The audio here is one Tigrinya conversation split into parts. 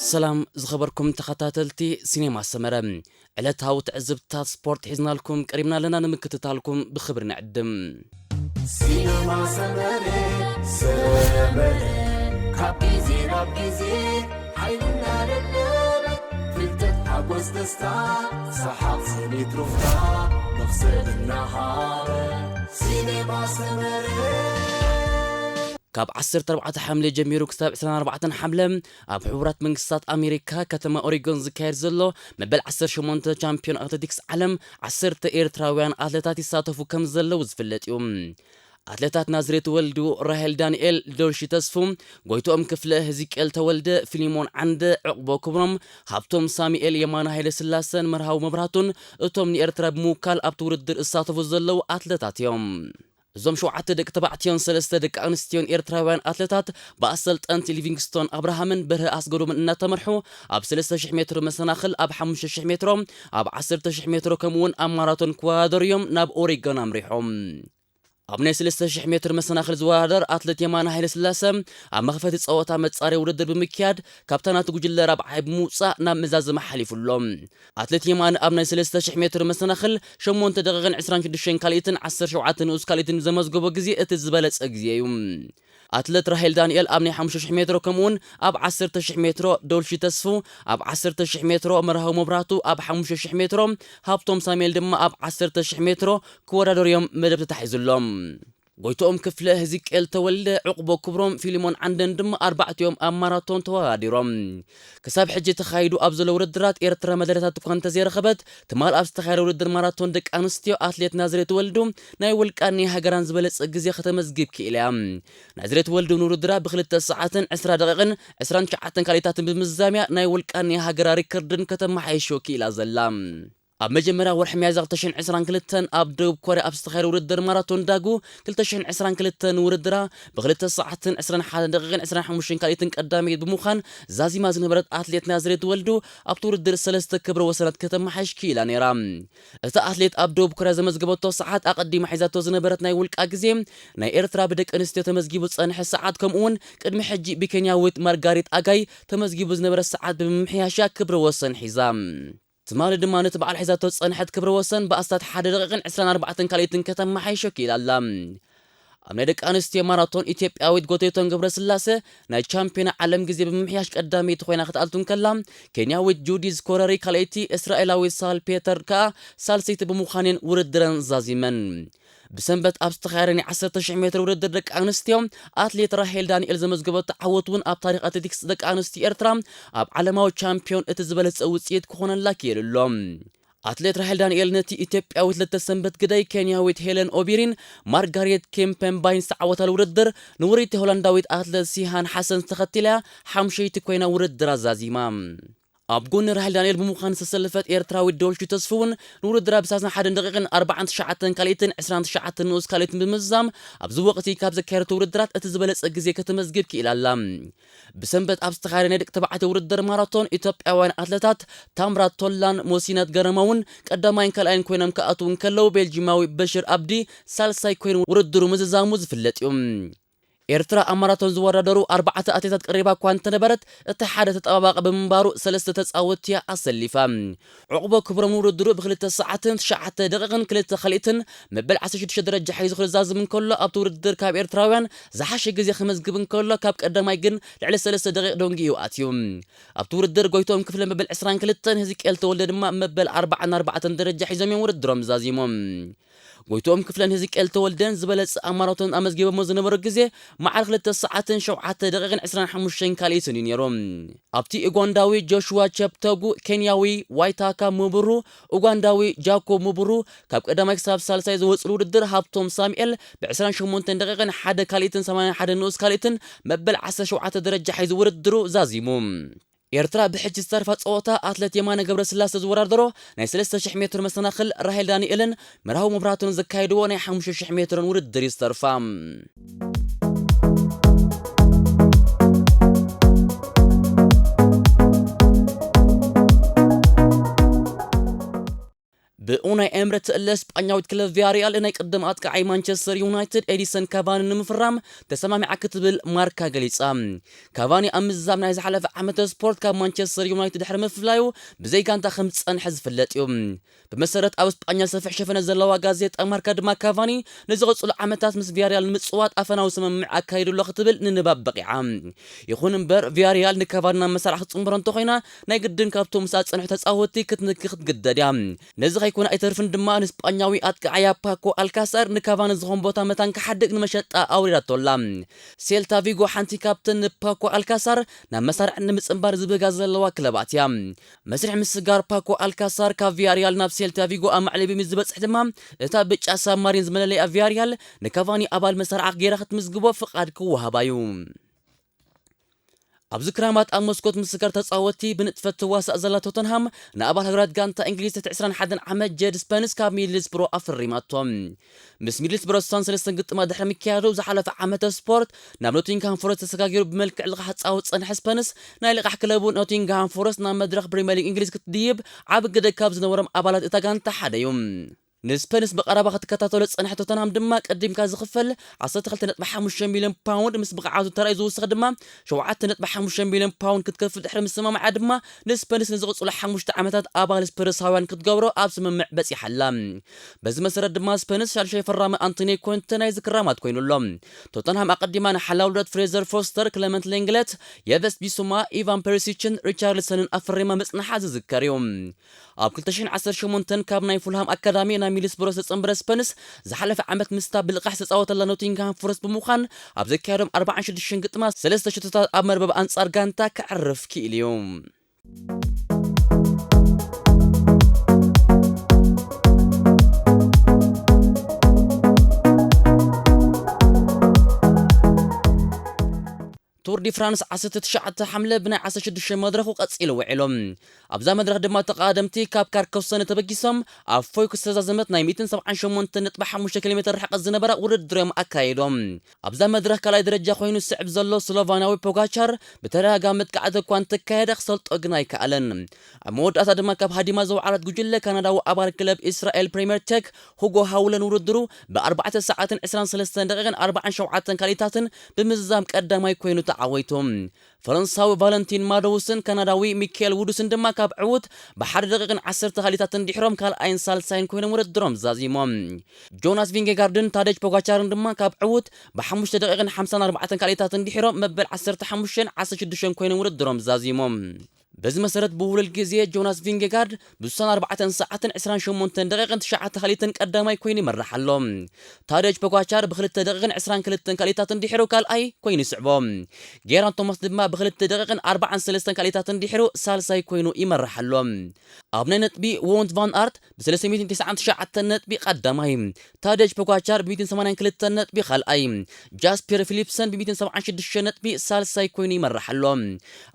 ሰላም ዝኸበርኩም ተኸታተልቲ ሲኔማ ሰመረ፣ ዕለታዊ ትዕዝብትታት ስፖርት ሒዝናልኩም ቀሪብና ኣለና። ንምክትታልኩም ብኽብሪ ንዕድም። ሲነማ ሰመረ፣ ሰመረ፣ ካብ ግዜ ናብ ግዜ ሓይልና ደለበ፣ ፍልጠት፣ ሓጎስ፣ ደስታ፣ ሰሓቕ፣ ስኒት፣ ሩፍታ፣ መኽሰብ እናሃበ፣ ሲነማ ሰመረ። ካብ ዓሰርተ ኣርባዕተ ሓምለ ጀሚሩ ክሳብ ዕስራን ኣርባዕተን ሓምለ ኣብ ሕቡራት መንግስታት ኣሜሪካ ከተማ ኦሪጎን ዝካየድ ዘሎ መበል ዓሰርተ ሸሞንተ ቻምፒዮን ኣትሌቲክስ ዓለም ዓሰርተ ኤርትራውያን ኣትሌታት ይሳተፉ ከም ዘለዉ ዝፍለጥ እዩ። ኣትሌታት ናዝሬት ወልዱ፣ ራሄል ዳንኤል፣ ዶልሺ ተስፉ፣ ጎይትኦም ክፍለ፣ ህዝቅኤል ተወልደ፣ ፊሊሞን ዓንደ፣ ዕቕቦ ክብሮም፣ ሃብቶም ሳሙኤል፣ የማነ ሃይለ ስላሰን መርሃዊ መብራህቱን እቶም ንኤርትራ ብምውካል ኣብቲ ውድድር ዝሳተፉ ዘለዉ ኣትሌታት እዮም። እዞም ሸውዓተ ደቂ ተባዕትዮን ሰለስተ ደቂ ኣንስትዮን ኤርትራውያን ኣትሌታት ብኣሰልጠንቲ ሊቪንግስቶን ኣብርሃምን በርሀ ኣስገዶምን እናተመርሑ ኣብ ሰለስተ ሽሕ ሜትሮ መሰናኽል፣ ኣብ ሓሙሽተ ሽሕ ሜትሮ፣ ኣብ ዓሰርተ ሽሕ ሜትሮ ከምኡ እውን ኣብ ማራቶን ክወዳደሩ እዮም ናብ ኦሪጎን ኣምሪሖም። ኣብ ናይ ሰለስተ ሽሕ ሜትር መሰናኽል ዝወዳደር ኣትሌት የማነ ሃይለስላሰ ኣብ መኽፈቲ ጸወታ መጻረይ ውድድር ብምክያድ ካብታ ናቱ ጉጅለ ራብዓይ ብምውጻእ ናብ መዛዘሚ ሓሊፉ ኣሎ። ኣትሌት የማነ ኣብ ናይ ሰለስተ ሽሕ ሜትር መሰናኽል ሸሞንተ ደቂቕን ዕስራን ሽዱሽተን ካልኢትን ዓሰርተ ሸውዓተ ንኡስ ካልኢትን ዘመዝገቦ ግዜ እቲ ዝበለጸ ግዜ እዩ። ኣትሌት ራሄል ዳንኤል ኣብ ናይ ሓሙሽተ ሽሕ ሜትሮ ከምኡውን ኣብ ዓሰርተ ሽሕ ሜትሮ ዶልሺ ተስፉ፣ ኣብ ዓሰርተ ሽሕ ሜትሮ መርሃዊ መብራህቱ፣ ኣብ ሓሙሽተ ሽሕ ሜትሮ ሃብቶም ሳሙኤል ድማ ኣብ ዓሰርተ ሽሕ ሜትሮ ክወዳደሩ እዮም መደብ ተታሒዙሎም። ጎይትኦም ክፍለ፣ ህዝቅኤል ተወልደ፣ ዕቕቦ ክብሮም፣ ፊሊሞን ዓንደን ድማ ኣርባዕቲኦም ኣብ ማራቶን ተወዳዲሮም። ክሳብ ሕጂ ተኻይዱ ኣብ ዘሎ ውድድራት ኤርትራ መዳልያታት እኳ እንተዘይረኸበት፣ ትማል ኣብ ዝተኻየደ ውድድር ማራቶን ደቂ ኣንስትዮ ኣትሌት ናዝሬት ወልዱ ናይ ውልቃን ናይ ሃገራን ዝበለጸ ግዜ ከተመዝግብ ክኢላ እያ። ናዝሬት ወልዱ ንውድድራ ብክልተ ሰዓትን ዕስራ ደቂቕን ዕስራን ትሽዓተን ካልኢታትን ብምዝዛምያ ናይ ውልቃን ናይ ሃገራ ሪከርድን ከተመሓይሾ ክኢላ ዘላ። ኣብ መጀመርያ ወርሒ ሚያዝያ ክልተ ሽሕን ዕስራን ክልተን ኣብ ደቡብ ኮርያ ኣብ ዝተኻየደ ውድድር ማራቶን ዳጉ ክልተ ሽሕን ዕስራን ክልተን ውድድራ ብክልተ ሰዓትን ዕስራን ሓደን ደቂቕን ዕስራን ሓሙሽተን ካልኢትን ቀዳመይቲ ብምዃን ዛዚማ ዝነበረት ኣትሌት ናዝሬት ወልዱ ኣብቲ ውድድር ሰለስተ ክብረ ወሰናት ከተመሓይሽ ክኢላ ነይራ። እታ ኣትሌት ኣብ ደቡብ ኮርያ ዘመዝገበቶ ሰዓት ኣቐዲማ ሒዛቶ ዝነበረት ናይ ውልቃ ግዜ ናይ ኤርትራ ብደቂ ኣንስትዮ ተመዝጊቡ ዝጸንሐ ሰዓት ከምኡ እውን ቅድሚ ሕጂ ብኬንያዊት ማርጋሪት ኣጋይ ተመዝጊቡ ዝነበረ ሰዓት ብምምሕያሻ ክብረ ወሰን ሒዛ። ትማሊ ድማ ነቲ በዓል ሒዛቶ ዝጸንሐት ክብረ ወሰን ብኣስታት ሓደ ደቂቕን ዕስራን ኣርባዕተን ካልኢትን ከተመሓይሾ ክኢላ ኣላ። ኣብ ናይ ደቂ ኣንስትዮ ማራቶን ኢትዮጵያዊት ጎተይቶም ገብረስላሴ ናይ ቻምፒዮና ዓለም ግዜ ብምምሕያሽ ቀዳመይቲ ኮይና ክትኣቱ እንከላ፣ ኬንያዊት ጁዲዝ ኮረሪ ካልኣይቲ፣ እስራኤላዊት ሳል ፔተር ከኣ ሳልሰይቲ ብምዃነን ውድድረን ዛዚመን። ብሰንበት ኣብ ዝተኻየደ ናይ ዓሰርተ ሽሕ ሜትር ውድድር ደቂ ኣንስትዮ ኣትሌት ራሄል ዳንኤል ዘመዝገበቶ ዓወት እውን ኣብ ታሪኽ ኣትሌቲክስ ደቂ ኣንስትዮ ኤርትራ ኣብ ዓለማዊ ቻምፒዮን እቲ ዝበለጸ ውጽኢት ክኾነላ ክኢሉ ኣሎ። ኣትሌት ራሄል ዳንኤል ነቲ ኢትዮጵያዊት ለተሰንበት ግዳይ ኬንያዊት ሄለን ኦቢሪን ማርጋሬት ኬምፐንባይን ዝተዓወታሉ ውድድር ንውርይቲ ሆላንዳዊት ኣትሌት ሲሃን ሓሰን ተኸቲላ ሓምሸይቲ ኮይና ውድድር ኣዛዚማ። ኣብ ጎኒ ራሄል ዳንኤል ብምዃን ዝተሰለፈት ኤርትራዊት ዶልቹ ተስፉ እውን ንውድድራ ብሳስን ሓደን ደቂቕን ኣርባዓን ትሽዓተን ካልኢትን ዕስራን ትሽዓተን ንኡስ ካልኢትን ብምዝዛም ኣብዚ ወቕቲ ካብ ዘካየደቶ ውድድራት እቲ ዝበለጸ ግዜ ከተመዝግብ ክኢላ ኣላ። ብሰንበት ኣብ ዝተኻየደ ናይ ደቂ ተባዕትዮ ውድድር ማራቶን ኢትዮጵያውያን ኣትለታት ታምራት ቶላን ሞሲነት ገረመውን ቀዳማይን ካልኣይን ኮይኖም ክኣትዉ እንከለዉ ቤልጂማዊ በሽር ኣብዲ ሳልሳይ ኮይኑ ውድድሩ ምዝዛሙ ዝፍለጥ እዩ። ኤርትራ ኣብ ማራቶን ዝወዳደሩ ኣርባዕተ ኣትሌታት ቀሪባ እኳ እንተነበረት እቲ ሓደ ተጠባባቂ ብምንባሩ ሰለስተ ተጻወትቲ እያ ኣሰሊፋ። ዕቑቦ ክብሮም ንውድድሩ ብክልተ ሰዓትን ትሽዓተ ደቂቕን ክልተ ካልኢትን መበል ዓሰርተ ሽዱሽተ ደረጃ ሒዙ ክዛዝም እንከሎ ኣብቲ ውድድር ካብ ኤርትራውያን ዝሓሸ ግዜ ክመዝግብ እንከሎ ካብ ቀዳማይ ግን ልዕሊ ሰለስተ ደቂቕ ደንጊዩ ኣትዩ። ኣብቲ ውድድር ጎይትኦም ክፍለ መበል ዕስራን ክልተን ህዝቅኤል ተወልደ ድማ መበል ኣርባዓን ኣርባዕተን ደረጃ ሒዞም እዮም ውድድሮም ዛዚሞም። ጎይትኦም ክፍለን ህዝቅኤል ተወልደን ዝበለጸ ኣብ ማራቶን ኣመዝጊቦሞ ዝነበሩ ግዜ መዓል ክልተ ሰዓትን ሸውዓተ ደቂቕን ዕስራን ሓሙሽተን ካልኢትን እዩ ነይሩ። ኣብቲ ኡጋንዳዊ ጆሽዋ ቸፕቶጉ፣ ኬንያዊ ዋይታካ ሙቡሩ፣ ኡጋንዳዊ ጃኮብ ሙቡሩ ካብ ቀዳማይ ክሳብ ሳልሳይ ዝወጽሉ ውድድር ሃብቶም ሳሙኤል ብዕስራን ሸሞንተን ደቂቕን ሓደ ካልኢትን ሰማንያን ሓደን ንኡስ ካልኢትን መበል ዓሰርተ ሸውዓተ ደረጃ ሒዙ ውድድሩ ዛዚሙ። ኤርትራ ብሕጂ ዝተርፋ ጸወታ ኣትሌት የማነ ገብረስላሴ ዝወዳደሮ ናይ ሰለስተ ሽሕ ሜትር መሰናኽል ራሄል ዳንኤልን መርሃዊ መብራህቱን ዘካየድዎ ናይ ሓሙሽተ ሽሕ ሜትርን ውድድር እዩ ዝተርፋ። ብኡናይ ኤምረ ትእለ ስጳኛዊት ክለብ ቪያሪያል ናይ ቅድም ኣጥቃዓይ ማንቸስተር ዩናይትድ ኤዲሰን ካቫኒ ንምፍራም ተሰማሚዓ ክትብል ማርካ ገሊጻ። ካቫኒ ኣብ ምዝዛም ናይ ዝሓለፈ ዓመተ ስፖርት ካብ ማንቸስተር ዩናይትድ ድሕሪ ምፍላዩ ብዘይ ጋንታ ከም ዝጸንሐ ዝፍለጥ እዩ። ብመሰረት ኣብ ስጳኛ ሰፊሕ ሸፈነ ዘለዋ ጋዜጣ ማርካ ድማ ካቫኒ ንዝቕጽሉ ዓመታት ምስ ቪያሪያል ንምጽዋት ኣፈናዊ ስምምዕ ኣካይዱ ኣሎ ክትብል ንንባብ በቂዓ። ይኹን እምበር ቪያሪያል ንካቫኒ ናብ መሳርዓ ክትጽንብሮ እንተኾይና ናይ ግድን ካብቶም ምስ ኣጸንሑ ተጻወትቲ ክትንኪ ክትግደድ እያ። ነዚ ከይኮነ ኣይተርፍን ድማ ንስጳኛዊ ኣጥቃዓያ ፓኮ ኣልካሳር ንካቫኒ ዝኾን ቦታ መታን ክሓድግ ንመሸጣ ኣውሪዳቶ ኣላ። ሴልታ ቪጎ ሓንቲ ካብተን ንፓኮ ኣልካሳር ናብ መሳርዕ ንምጽንባር ዝብጋ ዘለዋ ክለባት እያ። መስርሕ ምስጋር ፓኮ ኣልካሳር ካብ ቪያሪያል ናብ ሴልታ ቪጎ ኣብ ማዕለቢ ምስ ዝበጽሕ ድማ እታ ብጫ ሳብማሪን ዝመለለያ ቪያሪያል ንካቫኒ ኣባል መሳርዓ ገይራ ክትምዝግቦ ፍቓድ ክወሃባ እዩ። ኣብዚ ክራማት ኣብ መስኮት ምስጋር ተጻወትቲ ብንጥፈት ትዋሳእ ዘላ ቶተንሃም ንኣባል ሃገራት ጋንታ እንግሊዝ ትሕቲ ዕስራን ሓደን ዓመት ጀድ ስፐንስ ካብ ሚድልስብሮ ኣፈሪማቶ። ምስ ሚድልስብሮ ስሳን ሰለስተን ግጥማት ድሕሪ ምክያዱ ዝሓለፈ ዓመተ ስፖርት ናብ ኖቲንግሃም ፎረስት ተሰጋጊሩ ብመልክዕ ልቓሕ ዝጻወት ዝጸንሐ ስፐንስ ናይ ልቓሕ ክለቡ ኖቲንግሃም ፎረስት ናብ መድረኽ ፕሪምየር ሊግ እንግሊዝ ክትድይብ ዓቢ ግደ ካብ ዝነበሮም ኣባላት እታ ጋንታ ሓደ እዩ። ንስፐንስ ብቐረባ ክትከታተሎ ዝጸንሐ ቶተንሃም ድማ ቀዲምካ ዝኽፈል ዓሰርተ ክልተ ነጥቢ ሓሙሽተ ሚልዮን ፓውንድ ምስ ብቕዓቱ ተራእዩ ዝውስኽ ድማ ሸውዓተ ነጥቢ ሓሙሽተ ሚልዮን ፓውንድ ክትከፍል ድሕሪ ምስምማዓ ድማ ንስፐንስ ንዝቕጽሉ ሓሙሽተ ዓመታት ኣባል ስፐርሳውያን ክትገብሮ ኣብ ስምምዕ በጺሓ ኣላ። በዚ መሰረት ድማ ስፐንስ ሻድሻይ ፈራሚ ኣንቶኒ ኮንተ ናይዚ ክራማት ኮይኑ ኣሎ። ቶተንሃም ኣቐዲማ ንሓላው ልደት ፍሬዘር ፎስተር፣ ክለመንት ሌንግለት፣ የቨስ ቢሱማ፣ ኢቫን ፐሪሲችን ሪቻርልሰንን ኣፈሪማ ምጽንሓ ዝዝከር እዩ። ኣብ ክልተ ሽሕን ዓሰርተ ሸሞንተን ካብ ናይ ፉልሃም ኣካዳሚ ናብ ሚድልስብሮ ዝተጸንበረ ስፐንስ ዝሓለፈ ዓመት ምስታ ብልቓሕ ዝተጻወተላ ኖቲንግሃም ፎረስት ብምዃን ኣብ ዘካየዶም ኣርባዓን ሽዱሽተን ግጥማት ሰለስተ ሽቶታት ኣብ መርበብ ኣንጻር ጋንታ ከዕርፍ ክኢሉ እዩ። ቱር ዲ ፍራንስ ዓሰርተ ትሽዓተ ሓምለ ብናይ ዓሰርተ ሽዱሽተ መድረኹ ቀጺሉ ውዒሉ። ኣብዛ መድረኽ ድማ ተቐዳደምቲ ካብ ካርካሶነ ተበጊሶም ኣብ ፎይኩ ዝተዛዘመት ናይ ሚእትን ሰብዓን ሸሞንተን ነጥቢ ሓሙሽተ ኪሎ ሜትር ርሕቀት ዝነበራ ውድድር እዮም ኣካይዶም። ኣብዛ መድረኽ ካልኣይ ደረጃ ኮይኑ ዝስዕብ ዘሎ ስሎቫንያዊ ፖጋቻር ብተደጋጋሚ መጥቃዕቲ እኳ እንተካየደ ክሰልጦ ግን ኣይከኣለን። ኣብ መወዳእታ ድማ ካብ ሃዲማ ዝወዓለት ጉጅለ ካናዳዊ ኣባል ክለብ እስራኤል ፕሪምየር ቴክ ሁጎ ሃውለን ውድድሩ ብኣርባዕተ ሰዓትን ዕስራን ሰለስተን ደቂቕን ኣርባዓን ሸውዓተን ካልኢታትን ብምዝዛም ቀዳማይ ኮይኑ ተዓወቱ። ፈረንሳዊ ቫለንቲን ማዶውስን ካናዳዊ ሚካኤል ውዱስን ድማ ካብ ዕዉት ብሓደ ደቂቕን ዓሰርተ ካልኢታትን ድሕሮም ካልኣይን ሳልሳይን ኮይኖም ውድድሮም ዛዚሞም። ጆናስ ቪንጌጋርድን ታደጅ ፖጋቻርን ድማ ካብ ዕዉት ብሓሙሽተ ደቂቕን ሓምሳን ኣርባዕተን ካልኢታትን ድሕሮም መበል ዓሰርተ ሓሙሽተን ዓሰርተ ሽዱሽተን ኮይኖም ውድድሮም ዛዚሞም። በዚ መሰረት ብውህሉል ግዜ ጆናስ ቪንጌጋርድ ብስሳን ኣርባዕተን ሰዓትን ዕስራን ሸሞንተን ደቂቕን ትሽዓተ ካልኢትን ቀዳማይ ኮይኑ ይመርሕ ኣሎ። ታደጅ ፖጋቻር ብክልተ ደቂቕን ዕስራን ክልተን ካልኢታትን ድሕሩ ካልኣይ ኮይኑ ይስዕቦ። ጌራን ቶማስ ድማ ብክልተ ደቂቕን ኣርባዓን ሰለስተን ካልኢታትን ድሕሩ ሳልሳይ ኮይኑ ይመርሕ ኣሎ። ኣብ ናይ ነጥቢ ዎንት ቫን ኣርት ብ ሰለስተ ሚእትን ተስዓን ትሽዓተን ነጥቢ ቀዳማይ፣ ታደጅ ፖጋቻር ብ ሚእትን ሰማንያን ክልተን ነጥቢ ካልኣይ፣ ጃስፐር ፊሊፕሰን ብ ሚእትን ሰብዓን ሽዱሽተ ነጥቢ ሳልሳይ ኮይኑ ይመርሕ ኣሎ።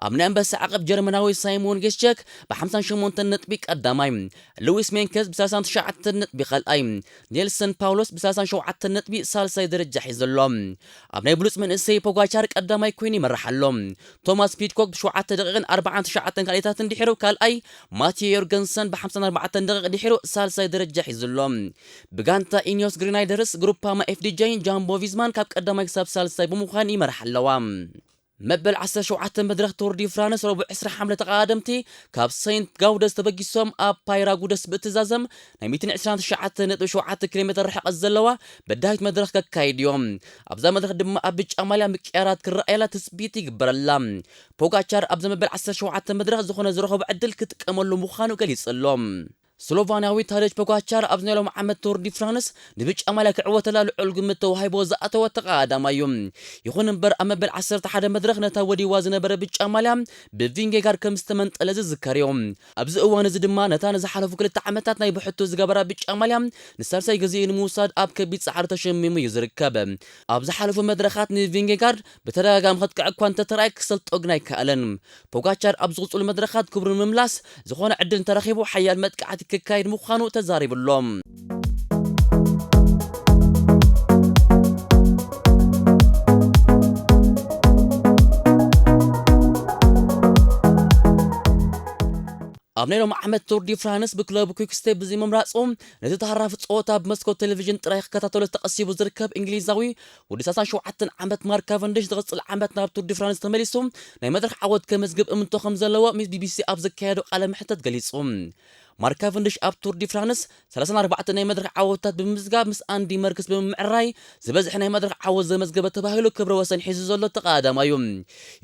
ኣብ ናይ ኣንበሳ ዓቐብ ጀርመናዊ ሳይሞን ጌስቸክ ብ ሓምሳን ሸሞንተን ነጥቢ ቀዳማይ፣ ሉዊስ ሜንከስ ብ ሰላሳን ትሽዓተን ነጥቢ ካልኣይ፣ ኔልሰን ፓውሎስ ብ ሰላሳን ሸውዓተን ነጥቢ ሳልሳይ ደረጃ ሒዙ ኣሎ። ኣብ ናይ ብሉጽ መንእሰይ ፖጋቻር ቀዳማይ ኮይኑ ይመርሕ ኣሎ። ቶማስ ፒድኮክ ብሸውዓተ ደቂቕን ኣርባዓን ትሽዓተን ካልኢታትን ድሒሩ ካልኣይ፣ ማቲዮ ዮርገንሰን ብሓምሳን ኣርባዕተን ደቂቕ ድሒሩ ሳልሳይ ደረጃ ሒዙ ኣሎ። ብጋንታ ኢኒዮስ ግሪናይደርስ፣ ግሩፓማ ኤፍዲጄን ጃምቦ ቪዝማን ካብ ቀዳማይ ክሳብ ሳልሳይ ብምዃን ይመርሓ ኣለዋ። መበል ዓሰርተ ሸውዓተ መድረኽ ቱር ዲ ፍራንስ ረቡዕ ዕስራ ሓምለ ተቐዳደምቲ ካብ ሰይንት ጋውደስ ተበጊሶም ኣብ ፓይራጉደስ ብእትዛዘም ናይ ሚእትን ዕስራን ትሽዓተ ነጥቢ ሸውዓተ ኪሎ ሜትር ርሕቀት ዘለዋ በዳሂት መድረኽ ከካይድ እዮም። ኣብዛ መድረኽ ድማ ኣብ ብጫ ማልያ ምቅያራት ክረኣየላ ትጽቢት ይግበረላ። ፖጋቻር ኣብዛ መበል ዓሰርተ ሸውዓተ መድረኽ ዝኾነ ዝረኸቦ ዕድል ክጥቀመሉ ምዃኑ ገሊጹ ኣሎ። ስሎቫንያዊ ታደጅ ፖጋቻር ኣብዚ ናይ ሎም ዓመት ቱር ዲ ፍራንስ ንብጫ ማልያ ክዕወተላ ልዑል ግምት ተዋሂቦ ዝኣተወ ተቐዳዳማይ እዩ። ይኹን እምበር ኣብ መበል ዓሰርተ ሓደ መድረኽ ነታ ወዲዋ ዝነበረ ብጫ ማልያ ብቪንጌጋርድ ከም ዝተመንጠለ ዝዝከር እዩ። ኣብዚ እዋን እዚ ድማ ነታ ንዝሓለፉ ክልተ ዓመታት ናይ ብሕቱ ዝገበራ ብጫ ማልያ ንሳልሳይ ግዜ ንምውሳድ ኣብ ከቢድ ጻዕሪ ተሸሚሙ እዩ ዝርከብ። ኣብ ዝሓለፉ መድረኻት ንቪንጌጋርድ ብተደጋጋሚ ከጥቅዕ እኳ እንተተራእየ ክሰልጦ ግን ኣይከኣለን። ፖጋቻር ኣብ ዝቕጽሉ መድረኻት ክብሩ ንምምላስ ዝኾነ ዕድል እንተረኺቡ ሓያል መጥቃዕቲ ክካየድ ምዃኑ ተዛሪቡ ኣሎ። ኣብ ናይ ሎም ዓመት ቱር ዲ ፍራንስ ብክለቡ ኩክስቴፕ ብዘይምምራጹ፣ ነቲ ተሃራፊ ጸወታ ብመስኮት ቴሌቪዥን ጥራይ ክከታተሎ ተቐሲቡ ዝርከብ እንግሊዛዊ ወዲ ሰላሳ ሸውዓተ ዓመት ማርክ ካቨንድሽ ዝቕጽል ዓመት ናብ ቱር ዲ ፍራንስ ተመሊሱ ናይ መድረኽ ዓወት ከመዝግብ እምንቶ ከም ዘለዎ ምስ ቢቢሲ ኣብ ዘካየዶ ቃለ መሕተት ገሊጹ። ማርክ ካቨንድሽ ኣብ ቱር ዲ ፍራንስ ሰላሳን ኣርባዕተን ናይ መድረኽ ዓወታት ብምምዝጋብ ምስ ኣንዲ መርክስ ብምምዕራይ ዝበዝሐ ናይ መድረኽ ዓወት ዘመዝገበ ተባሂሉ ክብረ ወሰን ሒዙ ዘሎ ተቐዳዳማዩ።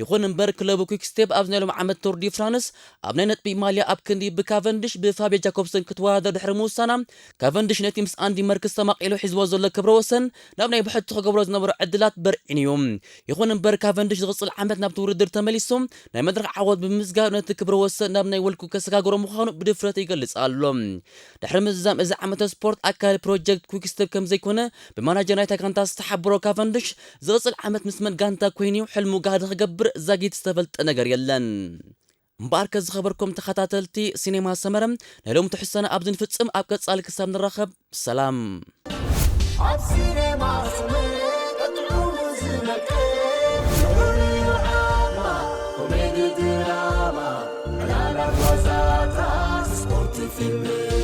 ይኹን እምበር ክለቡ ኩክስቴፕ ኣብዚ ናይ ሎም ዓመት ቱር ዲ ፍራንስ ኣብ ናይ ነጥቢ ማልያ ኣብ ክንዲ ብካቨንድሽ ብፋብዮ ጃኮብሰን ክትወዳደር ድሕሪ ምውሳና፣ ካቨንድሽ ነቲ ምስ ኣንዲ መርክስ ተማቒሉ ሒዝዎ ዘሎ ክብረ ወሰን ናብ ናይ ብሕቲ ክገብሮ ዝነበሮ ዕድላት በርዒኑ እዩ። ይኹን እምበር ካቨንድሽ ዝቕጽል ዓመት ናብቲ ውድድር ተመሊሱ ናይ መድረኽ ዓወት ብምምዝጋብ ነቲ ክብረ ወሰን ናብ ናይ ውልቁ ከሰጋግሮ ምዃኑ ብድፍረት ይገልጽ ኣሎ። ድሕሪ ምዝዛም እዚ ዓመተ ስፖርት ኣካል ፕሮጀክት ኩክስቴፕ ከም ዘይኮነ ብማናጀር ናይታ ጋንታ ዝተሓበሮ ካቨንድሽ ዝቕጽል ዓመት ምስ መን ጋንታ ኮይኑ ሕልሙ ጋህዲ ክገብር ዛጊት ዝተፈልጠ ነገር የለን። እምበኣርከ ዝኸበርኩም ተኸታተልቲ ሲኔማ ሰመረ ናይ ሎም ትሕሰና ኣብዚ ንፍጽም። ኣብ ቀጻሊ ክሳብ ንራኸብ ሰላም። ኣብ ሲኔማ ሰመረ ቀጥዑ ዝመቀ ኮሜዲ ድራማ ዕላላት ዋዛታት ስፖርት ፊልም